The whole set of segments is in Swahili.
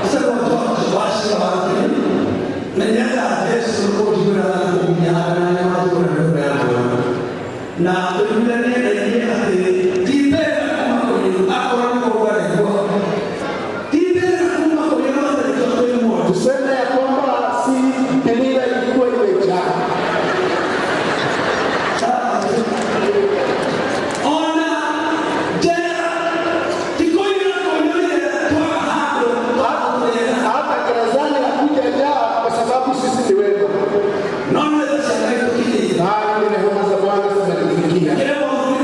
Isagoo George Washington na na tũiguithanie atĩ ti thĩna kuma kũrĩ akorwo nĩ kũgwarĩguo, ti thĩna kuma kũrĩ matarĩtwo twĩ muoyo. Tuseme ya kwamba si Penina ilikuwa imejaa. Ona njera ti kũiyũra kũiyũrire twaga handũ twagũtĩra. Hata gerezani hakujajaa kwa sababu sisi ni wema. No nĩ tha cia Ngai tũkinyĩire. Bali ni rehema za Bwana zimetufikia. Kĩrĩa mũthuri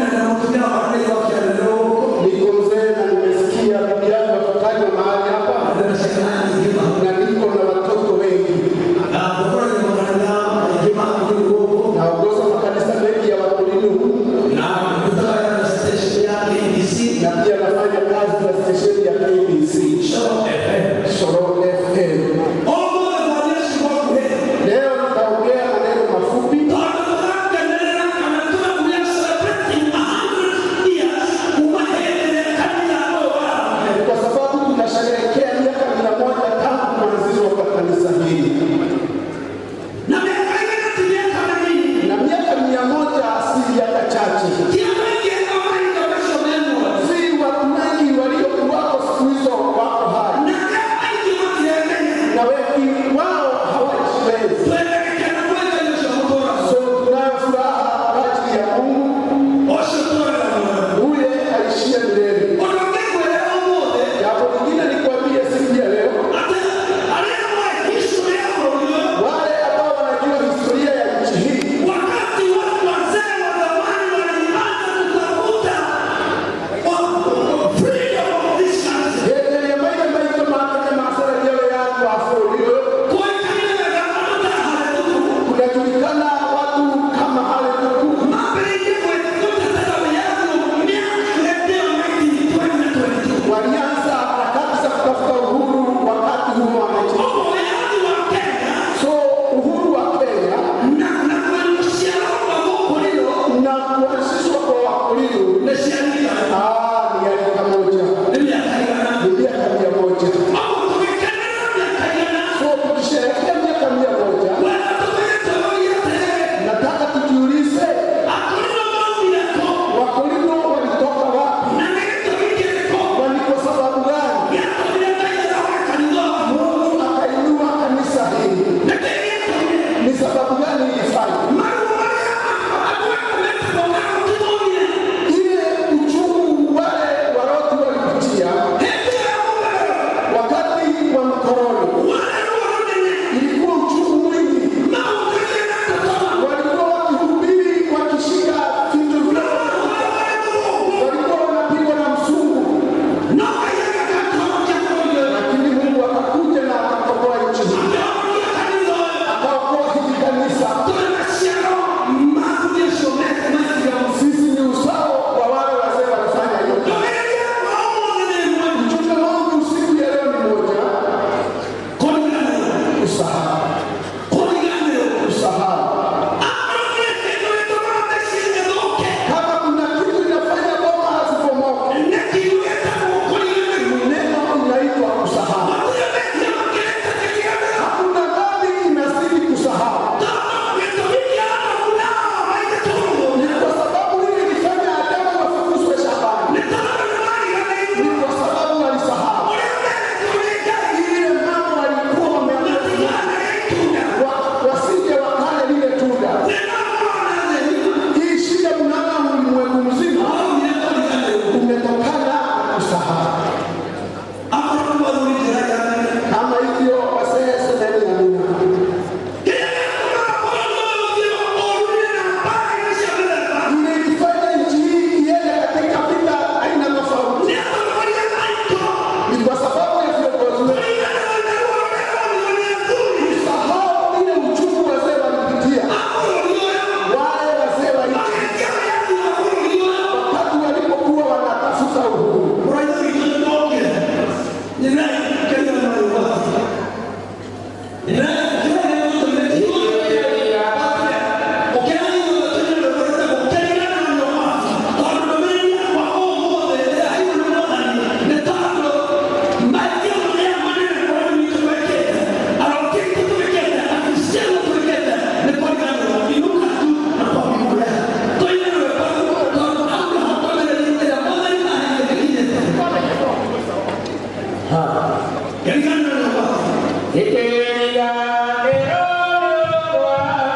Kĩriganĩro nĩ ũgwati.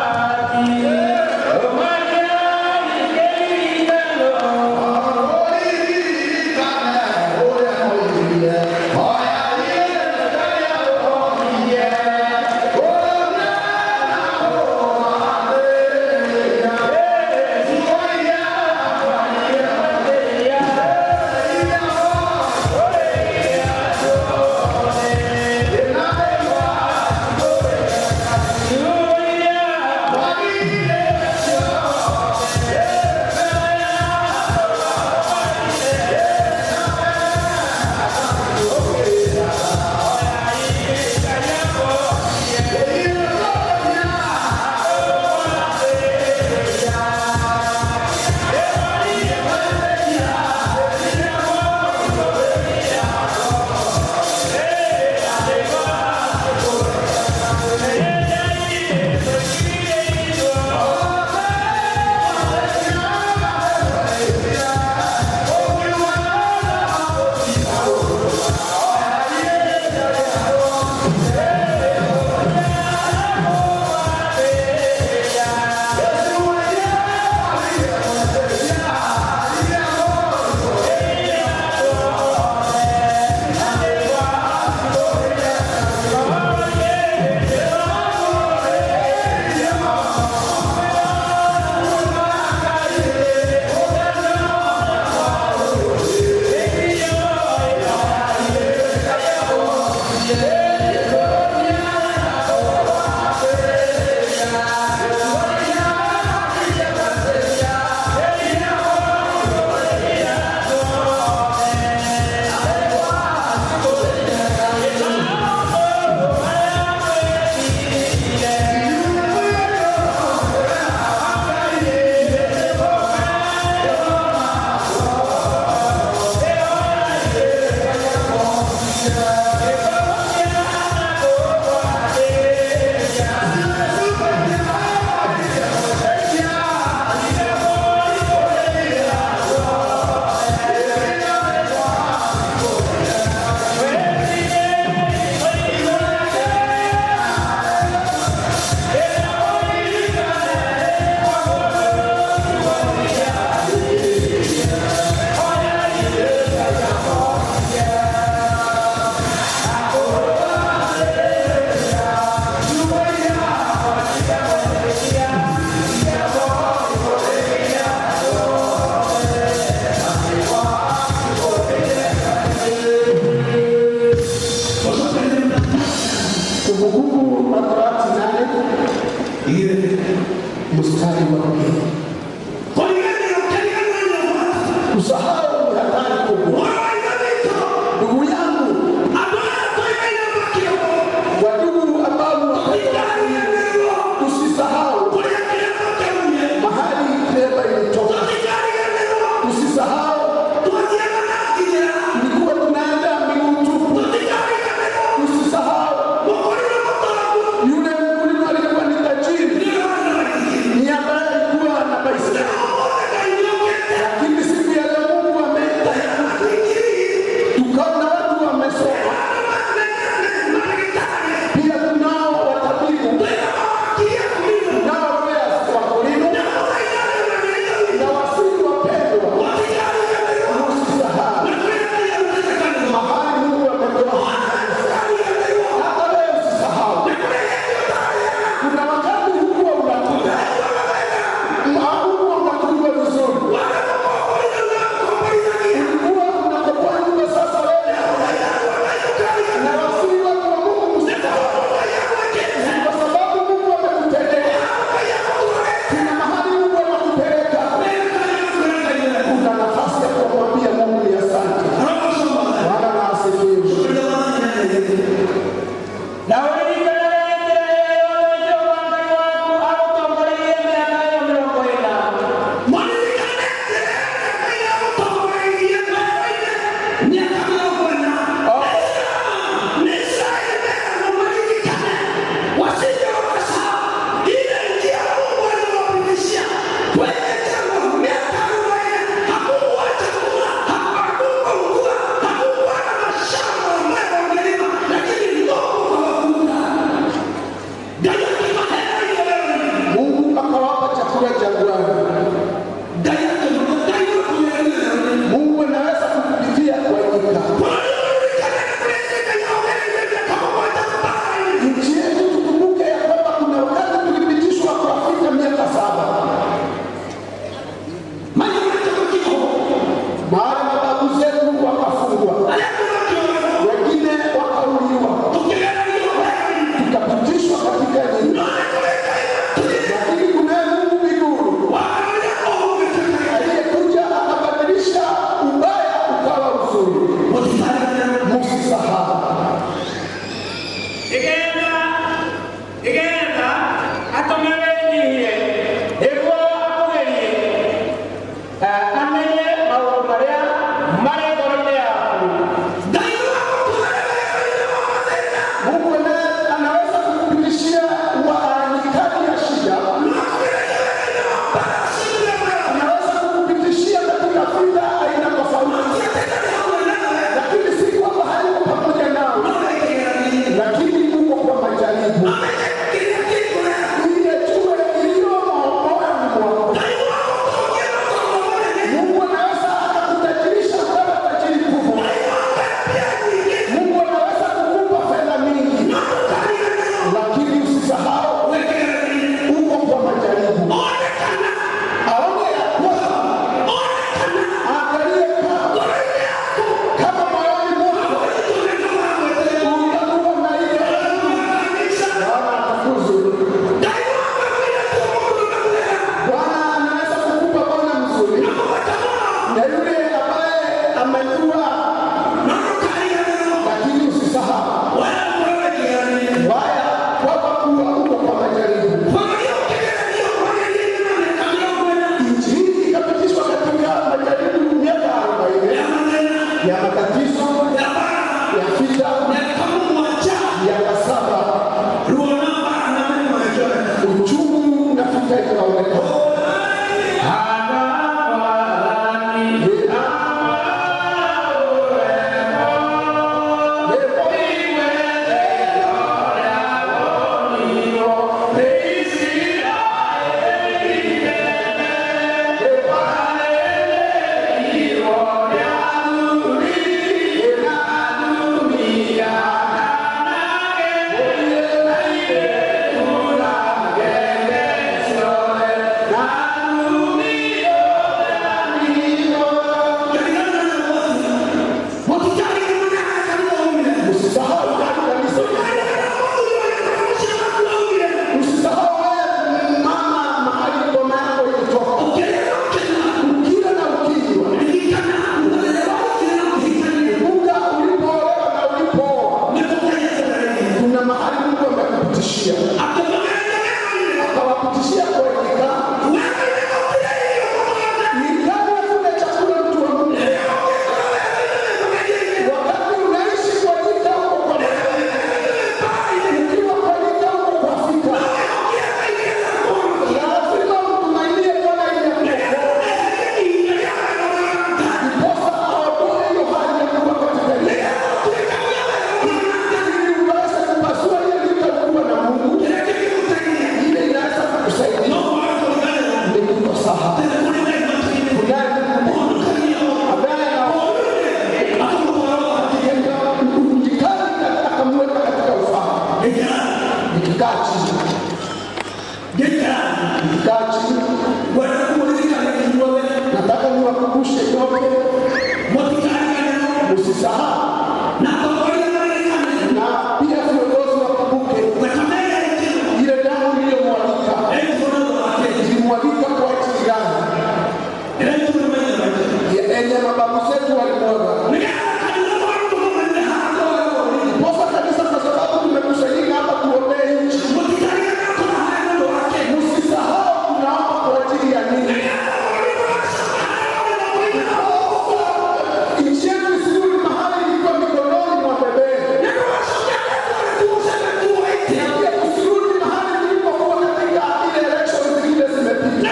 Akawapitishia, akawapitishia kwa nyika. Nyikani hakuna chakula, mtu wa Mungu. Wakati unaishi kwa nyika huko kwa ukiwa kwa nyika huko kwa vita, lazima umtumainie Bwana ili akuokoe. Ndiposa aondoe hiyo hali ya kuwa katika nyika. Ili uweze kupasua hiyo nyika ukiwa na Mungu, ile inaweza kukusaidia ni kutosahau. Kunaye Mungu ambaye nyikani akamweka katika ufalme. Nikikaa chini, nikikaa chini, nataka niwakumbushe yote, usisahau, na pia viongozi wakumbuke ile damu iliyomwagika ilimwagika kwa ajili gani? Yenye mababu zetu walimwaga. Ndiposa kanisa, kwa sababu tumekusanyika hapa tuombee nchi, msisahau tunaomba kwa ajili ya nini. Nchi yetu isirudi mahali ilikuwa mikononi mwa beberu, na pia tusirudi mahali tulipokuwa katika ile election zingine zimepita,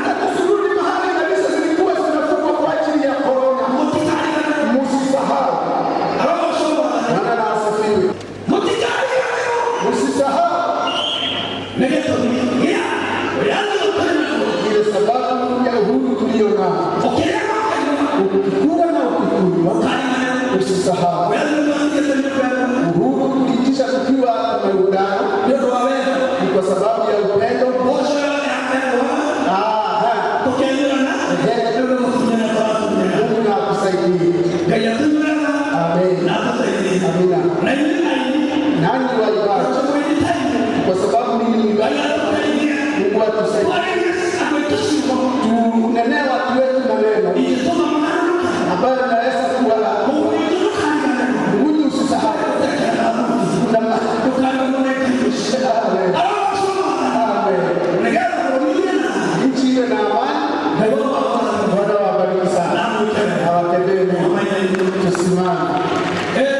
na tusirudi mahali kanisa zilikuwa zinafungwa kwa ajili ya korona. Msisahau. Bwana na asifiwe. Msisahau ile sababu ya uhuru tulio nao. Ukikula na ukikunywa, usisahau uhuru tuliitisha tukiwa tumeungana, ni kwa sababu ya upendo. Aha. Ehe. Mungu na akusaidie. Amen. Amina. Nani waimbaji? Kwa sababu mimi ni mwimbaji. Mungu atusaidie. Tunenee watu wetu maneno ambayo inaweza kuwa Mungu, usisahau. Kuna Amen. Amen. Nchi iwe na amani. Bwana wabariki sana. Awatendee mema. Tusimame. Yeah.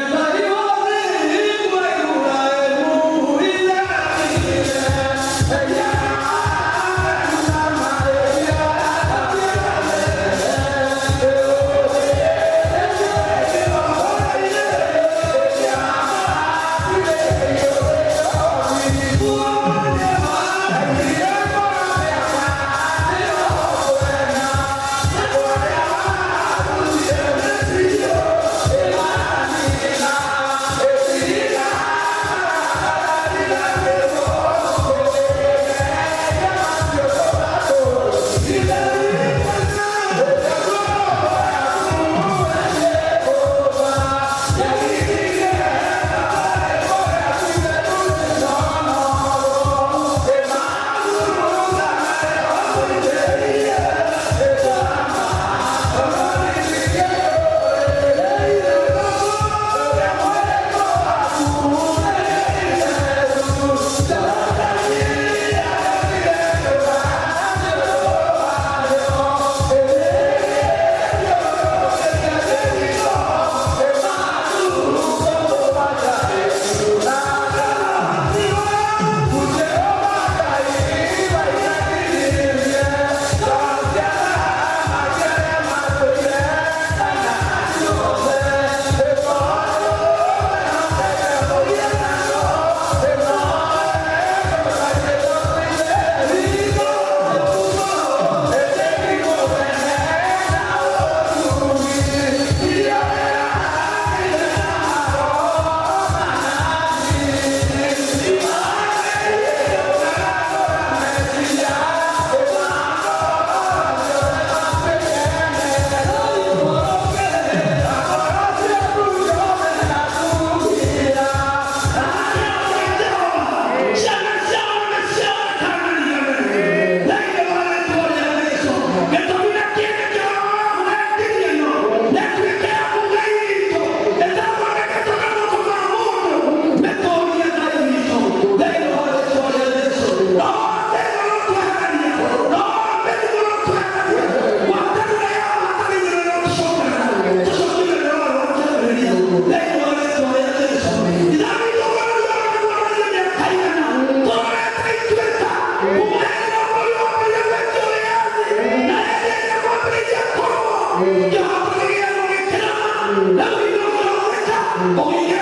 Ũgĩikara.